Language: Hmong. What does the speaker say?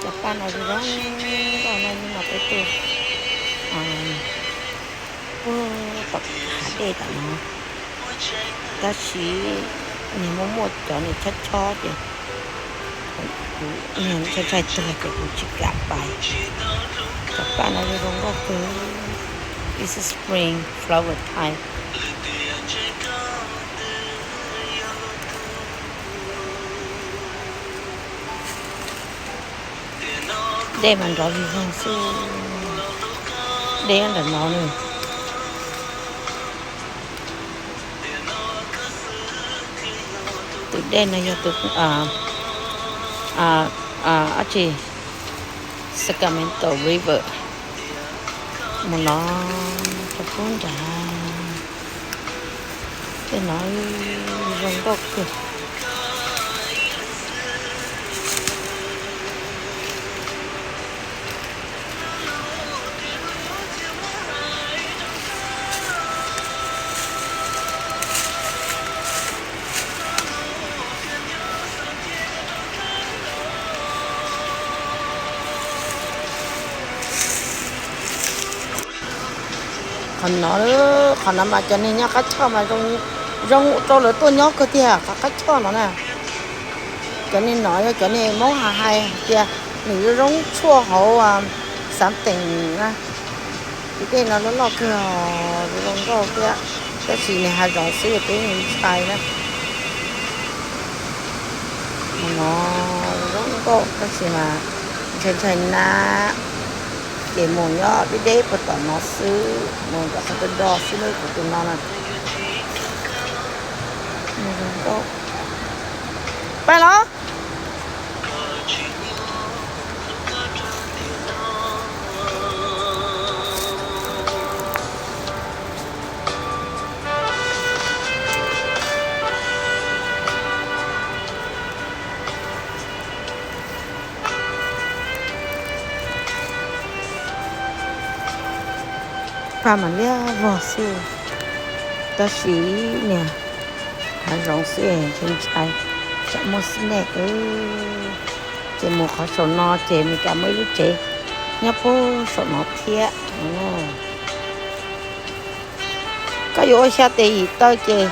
Cov paj no zoo zoo nkauj no, yog no peb tuaj puag tom hav dej tom no, tab sis nws muaj muaj cov nws chob chob ces kuv ntshai ntshai tuag ces kuv tsis kam pais. Cov paj no zoo zoo nkauj kawg. It's a spring flower type. Dej mas nrov vig voog xwb. Dej nram no na. Tus dej no yog tus, dab tsi, Sacramento River. Mus no rau puag nrad. Tej no zoo nkauj kawg. Qhov no, qhov no mas cov neeg nyob qab choj mas zoo rau lawv tuaj nyob kawg tiag, qhov qab choj no na. Cov neeg no yog cov neeg Hmoob hais tias nws zoo zoo tshuaj hauv xav teem na. Tus dej no loj loj kawg, zoo nkauj thiab, tab sis nws hav zoov xwb peb ntshai na. No zoo nkauj tab sis mas ntshai ntshai na. Ces mus nyob deb deb puag tom no xwb, mus tom qhov do do xwb na, kuv tus no na. Pab los. Paj mas liab vog xwb, tab sis niag hav zoov xwb ntshai ntshai, tsam muaj xib nej. Ces mus qhov saum no ces Meskas muaj ib lub tsev nyob puag saum no thiab. Koj yuav ua xya tes yim taw ces